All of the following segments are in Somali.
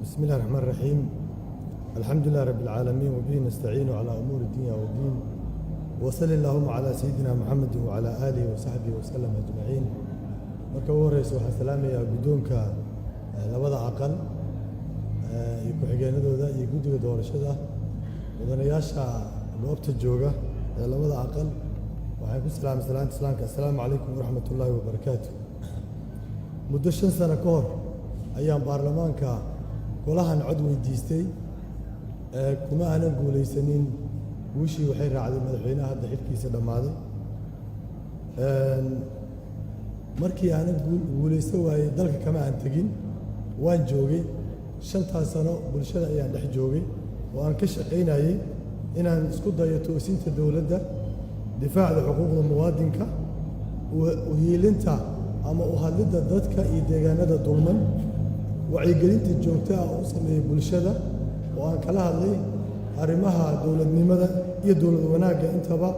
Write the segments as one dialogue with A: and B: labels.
A: بسم الله الرحمن الرحيم، الحمد لله رب العالمين، وبه نستعين على أمور الدنيا والدين، وصل اللهم على سيدنا محمد وعلى آله وصحبه وسلم أجمعين. Marka ugu horeysa, waxaan salaamayaa guddoonka labada aqal iyo ku-xigeenadooda iyo guddiga doorashada, mudanayaasha goobta jooga ee labada aqal. Waxaan ku salaamay salaanta islaamka: assalaamu calaykum waraxmat ullaahi wabarakaatu. Muddo 5 sano ka hor ayaan baarlamaanka golahan cod weydiistay. Kuma aanan guulaysanin. Guushii waxay raacday madaxweynaha hadda xilkiisa dhammaaday. Markii aanan guulaysan waayey, dalka kama aan tegin, waan joogay. 5taas sano bulshada ayaan dhex joogay oo aan ka shaqaynayey inaan isku dayo toosinta dowladda, difaacda xuquuqda muwaadinka, uhiilinta ama u hadlidda dadka iyo deegaanada dulman, wacyigelinta joogto ah oo u sameeyey bulshada oo aan kala hadlay arrimaha dowladnimada iyo dowlad wanaagga intaba.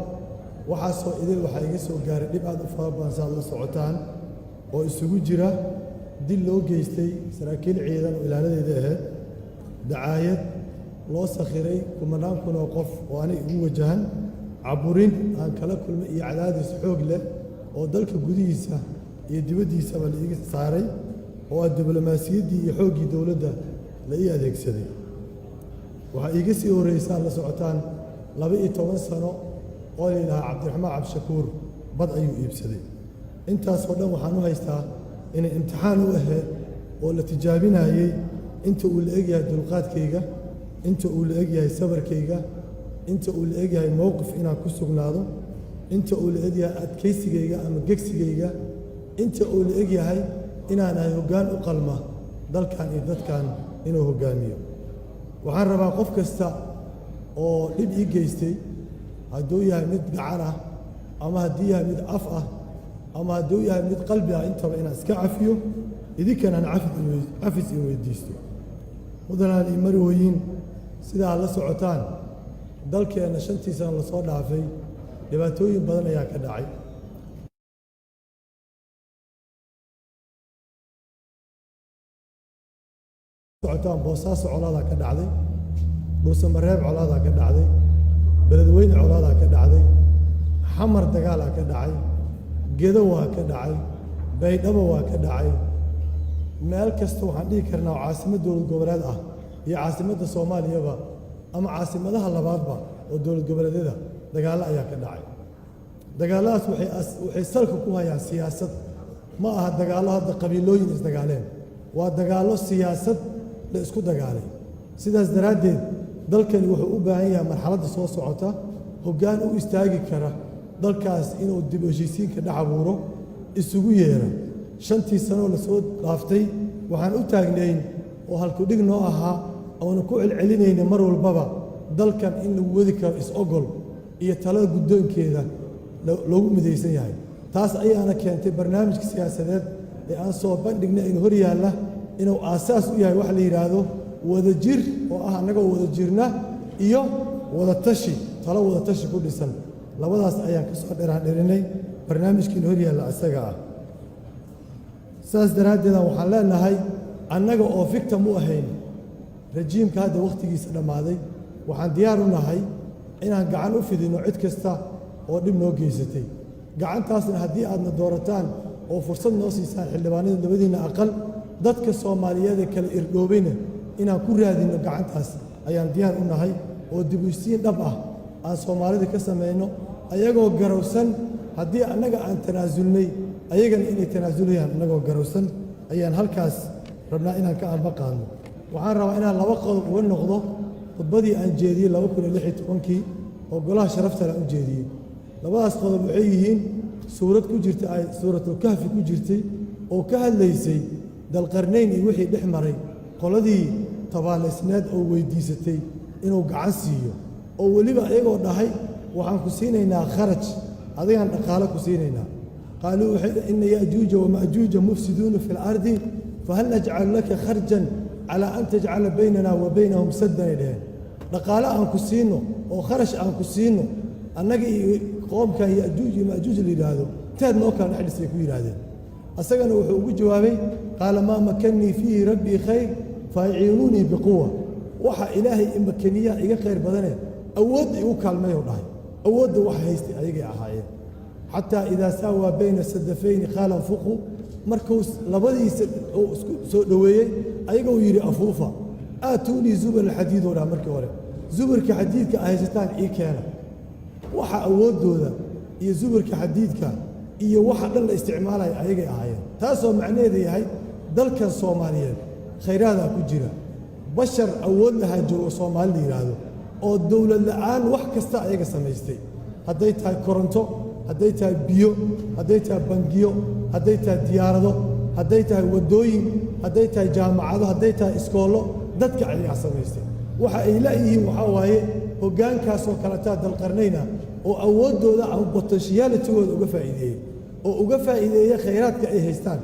A: Waxaasoo idil waxaa iga soo gaaray dhib aad u fara badan, si aad la socotaan, oo isugu jira dil loo geystay saraakiil ciidan oo ilaaladeeda ahayd, dacaayad loo sakhiray kumanaan kun oo qof oo aniga igu wajahan, caburin aan kala kulmay iyo cadaadis xoog leh oo dalka gudihiisa iyo dibaddiisaba la iga saaray, oo ah diblomaasiyaddii iyo xooggii dowladda la ii adeegsaday. Waxaa iiga sii horreysaan la socotaan 12 sano oo la yidhahaa Cabdiraxmaan Cabdishakuur bad ayuu iibsaday. Intaasoo dhan waxaan u haystaa inay imtixaan u ahayd oo la tijaabinayey inta uu la egyahay dulqaadkayga, inta uu la egyahay sabarkayga, inta uu la egyahay mowqif inaan ku sugnaado, inta uu la egyahay adkaysigayga ama gegsigayga, inta uu la egyahay inaan ahay hoggaan u qalma dalkan iyo dadkan inuu hoggaamiyo. Waxaan rabaa qof kasta oo dhib ii geystay, hadduu yahay mid gacan ah ama hadduu yahay mid af ah ama hadduu yahay mid qalbi ah intaba, inaan iska cafiyo, idinkan aan cafis in weydiisto. Mudanaan iyo marwooyin, sidaa la socotaan, dalkeenna 5tii sano lasoo dhaafay dhibaatooyin badan ayaa ka dhacay. Socotaan, Boosaaso colaadaa ka dhacday, Dhuusamareeb colaadaa ka dhacday, Beledweyne colaadaa ka dhacday, Xamar dagaalaa ka dhacay, Gedo waa ka dhacay, Baydhabo waa ka dhacay. Meel kasta waxaan dhihi karnaa oo caasimad dowlad goboleed ah iyo caasimadda Soomaaliyaba ama caasimadaha labaadba oo dowlad goboleedyada dagaallo ayaa ka dhacay. Dagaalladaas waxay salka ku hayaan siyaasad. Ma aha dagaallo hadda qabiilooyin isdagaaleen, waa dagaallo siyaasad la isku dagaalay. Sidaas daraaddeed, dalkani wuxuu u baahan yahay marxaladda soo socota hoggaan u istaagi kara dalkaas inuu dib u heshiisiinka dhex abuuro, isugu yeera. 5tii sanoo lasoo dhaaftay waxaan u taagnayn oo halkudhig noo ahaa oona ku celcelinayna mar walbaba dalkan in lagu wadi karo is-ogol iyo talada guddoonkeeda loogu midaysan yahay. Taas ayaana keentay barnaamijka siyaasadeed ee aan soo bandhignay in hor yaalla inuu aasaas u yahay wax la yidhaahdo wadajir, oo ah annagoo wada jirna, iyo wadatashi, talo wadatashi ku dhisan. Labadaas ayaan ka soo dhiraandhirinay barnaamijkiina hor yaalla isaga ah. Saas daraaddeeda waxaan leenahay, annaga oo victim u ahayn rajiimka hadda wakhtigiisa dhammaaday, waxaan diyaar u nahay inaan gacan u fidino cid kasta oo dhib noo geysatay. Gacantaasna haddii aadna doorataan oo fursad noo siisaan xildhibaanada labadiinna aqal, dadka Soomaaliyeed ee kala irdhoobayna inaan ku raadinno gacantaas ayaan diyaar u nahay, oo dib u heshiisiin dhab ah aan Soomaalida ka samayno, ayagoo garowsan haddii annaga aan tanaasulnay, ayagana inay tanaasulayaan. Annagoo garowsan ayaan halkaas rabnaa inaan ka anba qaadno. Waxaan rabaa inaan laba qodob uga noqdo khudbadii aan jeediyey 2016-kii oo golaha sharaftale aan u jeediyey. Labadaas qodob waxay yihiin suurad ku jirta ay Suuratulkahfi ku jirtay oo ka hadlaysay Dalqarnayn iyo wixii dhex maray qoladii tabaalaysneed oo weydiisatay inuu gacan siiyo, oo weliba ayagoo dhahay: "Waxaan ku siinaynaa kharaj, adigaan dhaqaale ku siinaynaa." Qaaluu waxay: "Ina ya'juuja wama'juuja mufsiduuna fi lardi, fahal najcalu laka kharjan calaa an tajcala baynana wa baynahum saddan," ay dhaheen. Dhaqaale aan ku siino oo kharash aan ku siino, annaga iyo qoomkan Ya'juuj iyo Ma'juuj la yidhaahdo teed noo kala dhex dhisay, ku yidhaahdeen. Asagana wuxuu ugu jawaabay: "Qaala maa makannii fiihi rabbii khayr." Faaciinuunii biquwa, waxa Ilaahay imakaniyaa iga khayr badane, awoodda igu kaalmeeyow dhahay. Awoodda waxa haystay ayagay ahaayeen. Xataa idaa saawaa bayna sadafayni qaala anfuquu. Markuu labadiisa uu isku soo dhoweeyey, ayagoo yidhi afuufa, aatuunii zubur alxadiid oo dhaha. Markii hore zuburka xadiidka a haysataan ii keena. Waxa awooddooda iyo zuburka xadiidka iyo waxa dhan la isticmaalaya ayagay ahaayeen. Taasoo macnaheedu yahay dalkan Soomaaliyeed khayraadaa ku jira, bashar awood lahaa joogo Soomaali la yidhaahdo, oo dowlad la'aan wax kasta ayaga samaystay, hadday tahay koronto, hadday tahay biyo, hadday tahay bangiyo, hadday tahay diyaarado, hadday tahay waddooyin, hadday tahay jaamacado, hadday tahay iskoollo, dadka ayagaa samaystay. Waxa ay la'yihiin waxaa waaye hoggaankaasoo kaletaa dalqarnayna oo awooddooda ama potentiality-gooda uga faa'iideeyey, oo uga faa'iideeya khayraadka ay haystaan,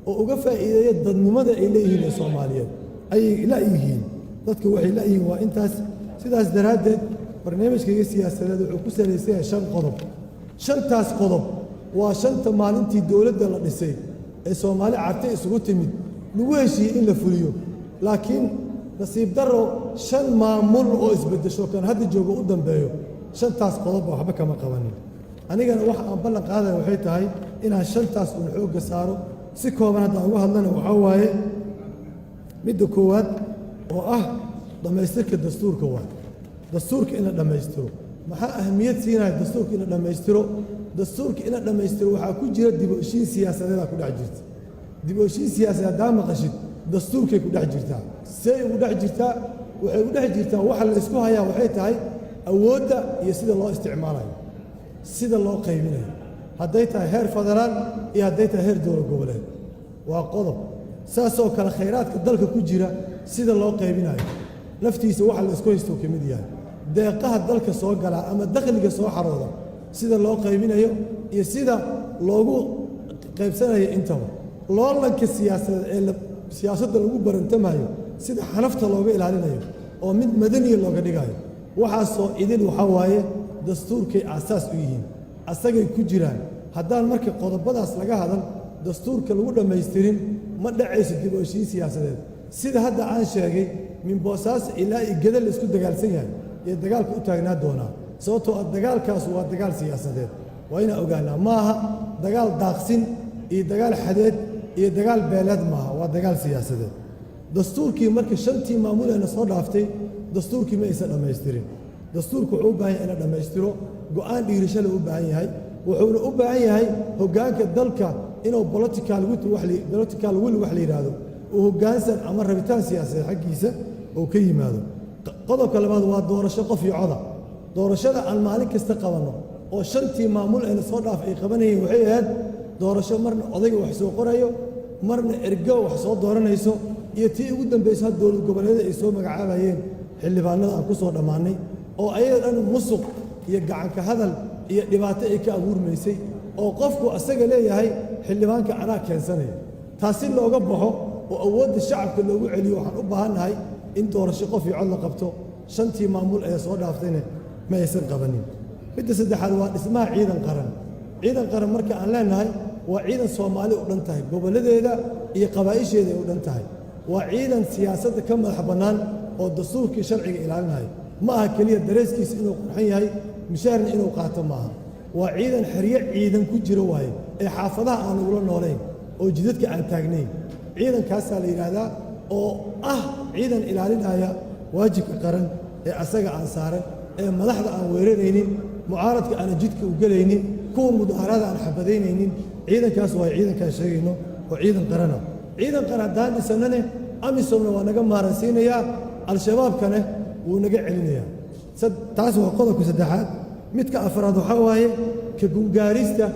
A: oo uga faa'iideeya dadnimada ay leeyihiin ee Soomaaliyeed ayay la'yihiin. Dadka waxay la'yihiin waa intaas. Sidaas daraaddeed barnaamijkayga siyaasadeed wuxuu ku salaysan yahay shan qodob. Shantaas qodob waa shanta maalintii dowladda la dhisay ee Soomaali Carte isugu timid lagu heshiiyey in la fuliyo. Laakiin nasiib darro, shan maamul oo isbeddesho, kan hadda joogo u dambeeyo, shantaas qodobba waxba kama qabanin. Anigana waxa aan ballan qaadaya waxay tahay inaan shantaas uun xoogga saaro. Si kooban haddaan uga hadlana, waxaa waaye midda koowaad oo ah dhammaystirka dastuurka. Waa dastuurka in la dhammaystiro. Maxaa ahamiyad siinaya dastuurka in la dhammaystiro? Dastuurka in la dhammaystiro waxaa ku jira dib u heshiin siyaasadeedaa ku dhex jirta. Dib u heshiin siyaasadeed haddaa maqashid, dastuurkay ku dhex jirtaa. See ugu dhex jirtaa? Waxay ugu dhex jirtaa, waxa la isku hayaa waxay tahay awoodda iyo sida loo isticmaalayo, sida loo qaybinayo, hadday tahay heer federaal iyo hadday tahay heer dowlad goboleed. Waa qodob. Saasoo kale khayraadka dalka ku jira sida loo qaybinayo laftiisa waxa la isku haysto ka mid yahay. Deeqaha dalka soo galaa ama dakhliga soo xarooda sida loo qaybinayo iyo sida loogu qaybsanayo intaba. Loolanka siyaasadeed ee siyaasadda lagu barantamayo, sida xanafta looga ilaalinayo oo mid madaniya looga dhigayo, waxaasoo idin waxaa waaye dastuurkay aasaas u yihiin, asagay ku jiraan. Haddaan marka qodobadaas laga hadal, dastuurka lagu dhammaystirin, ma dhacayso dib u heshiin siyaasadeed. Sida hadda aan sheegay, min Boosaaso ilaa iyo Geda la isku dagaalsan yahay iyo dagaalka u taagnaa doonaa, sababtoo ah dagaalkaas waa dagaal siyaasadeed. Waa inaan ogaanaa, maaha dagaal daaqsin iyo dagaal xadeed iyo dagaal beeleed maaha, waa dagaal siyaasadeed. Dastuurkii marka shantii maamuleena soo dhaaftay dastuurkii ma aysan dhammaystirin. Dastuurku wuxuu u baahan yahay in la dhammaystiro, go'aan dhiirasho u baahan yahay, wuxuuna u baahan yahay hoggaanka dalka inuu political will wax la yidhaahdo, uu hoggaansan ama rabitaan siyaasadeed xaggiisa uu ka yimaado. Qodobka labaad waa doorasho qof iyo coda. Doorashada aan maalin kasta qabanno oo shantii maamul ayna soo dhaaf ay qabanayeen waxay ahayd doorasho marna odayga wax soo qorayo, marna ergo wax soo dooranayso, iyo tii ugu dambayso had dowlad goboleedyada ay soo magacaabayeen xildhibaanada aan ku soo dhammaannay, oo ayaga dhan musuq iyo gacanka hadal iyo dhibaato ay ka abuurmaysay, oo qofku asaga leeyahay xildhibaanka anaa keensanaya. Taasi looga baxo oo awoodda shacabka loogu celiyo, waxaan u baahannahay in doorasho qof iyo cod la qabto. Shantii maamul ee soo dhaaftayna ma aysan qabanin. Midda saddexaad waa dhismaha ciidan qaran. Ciidan qaran marka aan leenahay, waa ciidan Soomaali u dhan tahay, gobolladeeda iyo qabaa'isheeda ay u dhan tahay. Waa ciidan siyaasadda ka madax bannaan oo dastuurkii sharciga ilaalinaya. Ma aha keliya dareeskiisa inuu qurxan yahay, mishaarna inuu qaato maaha. Waa ciidan xeryo ciidan ku jiro waaye, ee xaafadaha aan ugula noolayn oo jidadka aan taagnayn. Ciidankaasaa la yidhaahdaa, oo ah ciidan ilaalinaya waajibka qaran ee asaga aan saaran, ee madaxda aan weeraraynin, mucaaradka aanan jidka u gelaynin, kuwa mudaaharaada aan xabadaynaynin. Ciidankaas waay ciidankaan sheegayno oo ciidan qarana. Ciidan qaran haddaan dhisannane, AMISOMna waa naga maaransiinayaa, Al-Shabaabkane wuu naga celinayaa. Taas waa qodobka saddexaad. Midka afraad waxaa waaye ka gungaarista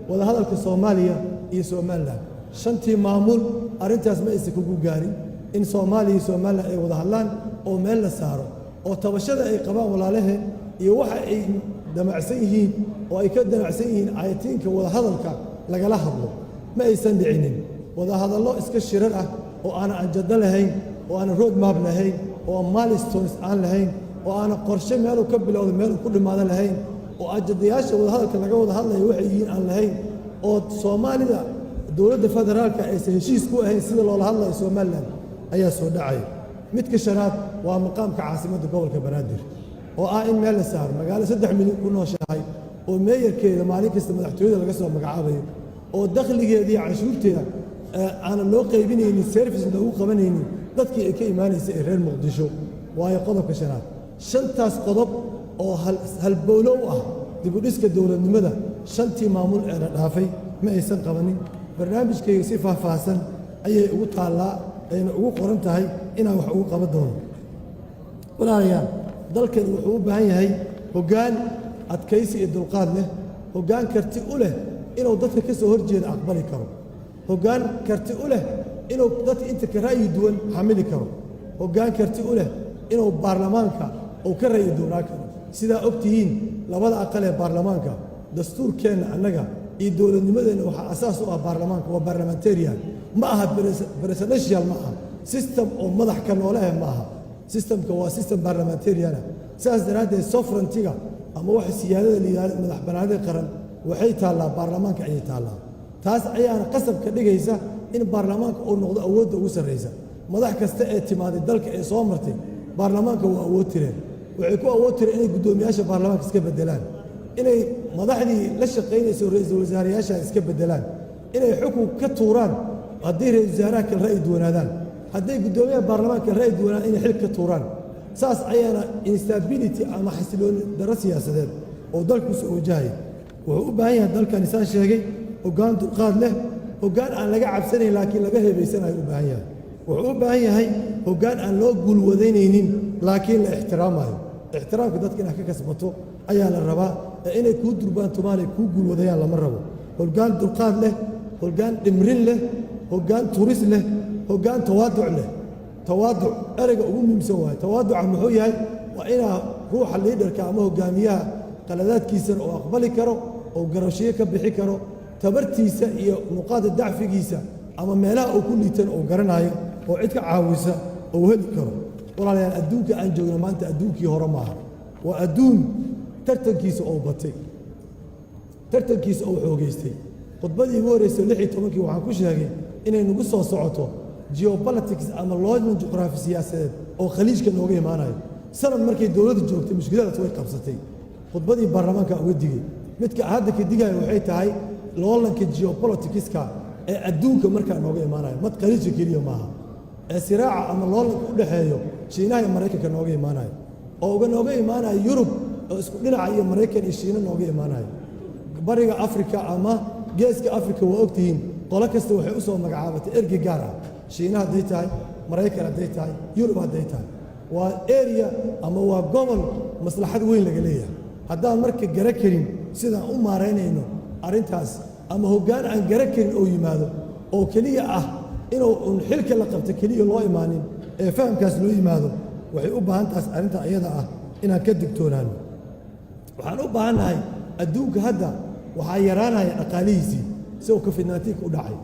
A: wadahadalka Soomaaliya iyo Somaliland. Shantii maamul arrintaas ma aysan ka gungaarin in Soomaaliya iyo Somaliland ay wada hadlaan oo meel la saaro, oo tabashada ay qabaan walaalaheen iyo waxa ay damacsan yihiin oo ay ka damacsan yihiin ayatiinka wadahadalka lagala hadlo. Ma aysan dhicinin. Wadahadallo iska shirar ah oo aanan agenda lahayn, oo aanan road map lahayn, oo aan milestones aan lahayn, oo aanan qorshe meeluu ka bilowda meeluu ku dhammaado lahayn, oo ajandayaasha wadahadalka laga wada hadlaya waxay yihiin aan lahayn, oo Soomaalida dowladda federaalka aysan heshiis ku ahayn sida loola hadlayo Somaliland ayaa soo dhacaya. Midka shanaad waa maqaamka caasimadda gobolka Banaadir, oo ah in meel la saaro magaalo 3 milyan ku nooshahay, oo mayorkeeda maalin kasta madaxtooyada laga soo magacaabayo, oo dakhligeeda iyo canshuurteeda aanan loo qaybinaynin, service loogu qabanaynin dadkii ay ka imaanaysa ee reer Muqdisho, waayo qodobka shanaad. Shantaas qodob oo halbowlow ah dibudhiska dowladnimada, shantii maamul ee la dhaafay ma aysan qabanin. Barnaamijkayga si faahfaahsan ayay ugu taallaa, ayna ugu qoran tahay inaan wax ugu qaban doono. Walaalayaal, dalkan wuxuu u baahan yahay hoggaan adkaysi iyo dulqaad leh, hoggaan karti u leh inuu dadka ka soo horjeeda aqbali karo, hoggaan karti u leh inuu dadka inta ka ra'yi duwan xamili karo, hoggaan karti u leh inuu baarlamaanka uu ka ra'yi duwanaa karo. Sidaa og tihiin, labada aqal ee baarlamaanka, dastuurkeenna annaga iyo dowladnimadeenna waxaa asaas u ah baarlamaanka. Waa parliamentarian, ma aha presidential, ma aha system oo madax ka noole ah, ma aha. Systemka waa system parliamentarian ah. Sidaas daraaddeed sovereigntyga ama waxa siyaadada la yidhahdo, madax bannaanida qaran, waxay taallaa baarlamaanka ayay taallaa. Taas ayaana qasab ka dhigaysa in baarlamaanka uu noqdo awoodda ugu sarraysa. Madax kasta ee timaaday dalka ee soo martay baarlamaanka waa awood tireen. Waxay ku awood tireen inay guddoomiyaasha baarlamaanka iska beddelaan, inay madaxdii la shaqaynayso ra-iisul wasaareyaasha iska beddelaan, inay xukun ka tuuraan haddii ra-isul wasaaraha kala ra'yi duwanaadaan, hadday guddoomiyaha baarlamaanka kala ra'yi duwanaadaan inay xil ka tuuraan. Saas ayaana instability ama xasilooni darro siyaasadeed oo dalku soo wajahaya. Wuxuu u baahan yahay dalkani, saan sheegay, hoggaan dulqaad leh, hoggaan aan laga cabsanayn laakiin laga heebaysanayo u baahan yahay. Wuxuu u baahan yahay hoggaan aan loo guulwadaynaynin laakiin la ixtiraamayo. Ixtiraamka dadka inaad ka kasbato ayaa la rabaa, ee inay kuu durbaantumaan ay kuu guulwadayaan lama rabo. Hoggaan dulqaad leh, hoggaan dhimrin leh, hoggaan turis leh, hoggaan tawaaduc leh. Tawaaduc ereyga ugu muhiimsan waaye. Tawaaduca muxuu yahay? Waa inaa ruuxa leaderka ama hogaamiyaha qaladaadkiisana uu aqbali karo, oo garashiyo ka bixi karo, tabartiisa iyo nuqaada dacfigiisa ama meelaha uu ku liitan uu garanayo, oo cid ka caawisa uu heli karo. Walaalayaal, adduunka aan joogno maanta adduunkii hore maaha. Waa adduun tartankiisa oo batay, tartankiisa oo xoogaystay. Khudbadii ugu horreysay 16-kii waxaan ku sheegay inay nagu soo socoto geopolitics ama loolan juqraafi siyaasadeed oo Khaliijka nooga imaanayo. Sanad markay dowladdu joogtay mushkiladaas way qabsatay. Khudbadii baarlamaanka uga digay. Midka hadda ka digaya waxay tahay loolanka geopoliticska ee adduunka markaa nooga imaanayo, mad Khaliijka keliya maaha, ee siraaca ama loolanka u dhexeeyo Shiinaha iyo Maraykanka nooga imaanayo, oo uga nooga imaanayo Yurub oo isku dhinaca iyo Maraykan iyo Shiina nooga imaanayo, Bariga Afrika ama Geeska Afrika. Waa ogtihiin, qolo kasta waxay u soo magacaabatay ergey gaar ah, Shiina hadday tahay, Maraykan hadday tahay, Yurub hadday tahay. Waa area ama waa gobol maslaxad weyn laga leeyahay. Haddaan marka gara karin sidaan u maaraynayno arrintaas, ama hoggaan aan gara karin oo yimaado, oo keliya ah inuu un xilka la qabto keliya loo imaanin ee fahamkaas loo yimaado, waxay u baahan taas arrinta iyada ah inaan ka digtoonaano. Waxaan u baahannahay, adduunka hadda waxaa yaraanaya dhaqaalihiisii isagoo COVID-19-ka u dhacay.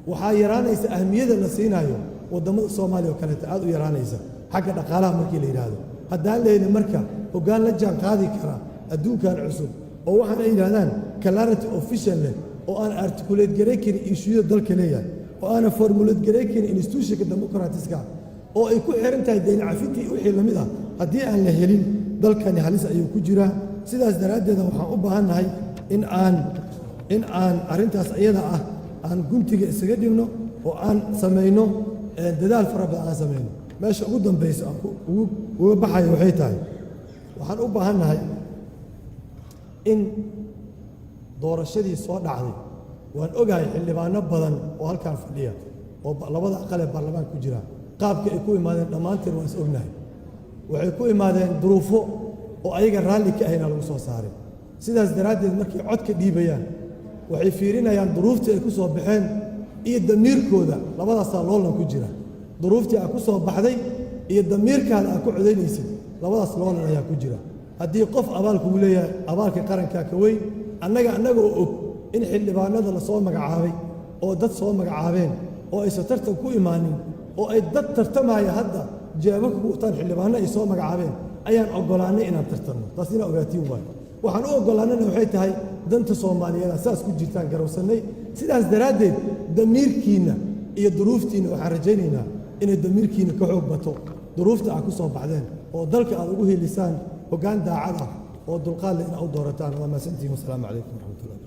A: Waxaa yaraanaysa ahmiyada la siinayo waddamada Soomaaliya oo kaleeta, aad u yaraanaysa xagga dhaqaalaha markii la yidhaahdo. Haddaan lehelin marka hoggaan la jaan qaadi kara adduunkan cusub, oo waxaan ay yidhahdaan clarity of vision leh, oo aan articulate garay karin issueyada dalka leeyahay, oo aanan formulate garay karin institutionka democratiska, oo ay ku xiran tahay deyn cafintii wixii la mid ah, haddii aan la helin dalkani halis ayuu ku jiraa. Sidaas daraaddeeda waxaan u baahannahay in aan arrintaas iyada ah aan guntiga isaga dhigno, oo aan samayno dadaal fara badan aan samayno. Meesha ugu dambayso aan uga baxayo waxay tahay, waxaan u baahannahay in doorashadii soo dhacday, waan ogahay xildhibaano badan oo halkan fadhiya oo labada aqal ee baarlamaanka ku jira, qaabka ay ku imaadeen dhammaanteen waan is ognahay. Waxay ku imaadeen duruufo oo ayaga raalli ka ahayna lagu soo saaray. Sidaas daraaddeed markay codka dhiibayaan waxay fiirinayaan duruuftii ay ku soo baxeen iyo damiirkooda. Labadaasaa loolan ku jira. Duruuftii aad ku soo baxday iyo damiirkaada aad ku codaynaysid, labadaas loolan ayaa ku jira. Haddii qof abaal kugu leeyahay, abaalka qarankaa ka weyn. Annaga oo og in xildhibaanada la soo magacaabay oo dad soo magacaabeen, oo aysan tartan ku imaanin, oo ay dad tartamaya hadda jeebabka ku wataan xildhibaano ay soo magacaabeen, ayaan oggolaannay inaan tartanno. Taas inaa ogaatiin waayo. Waxaan u oggolaannayna waxay tahay danta Soomaaliyeed saas ku jirtaan garowsannay. Sidaas daraaddeed damiirkiinna iyo duruuftiinna waxaan rajaynaynaa inay damiirkiinna ka xoog bato. Duruufta aad ku soo baxdeen oo dalka aad ugu hiilisaan hoggaan daacad ah oo dulqaad leh inaad u doorataan. Waa mahadsantihiin. Wasalaamu calaykum waraxmatullahi.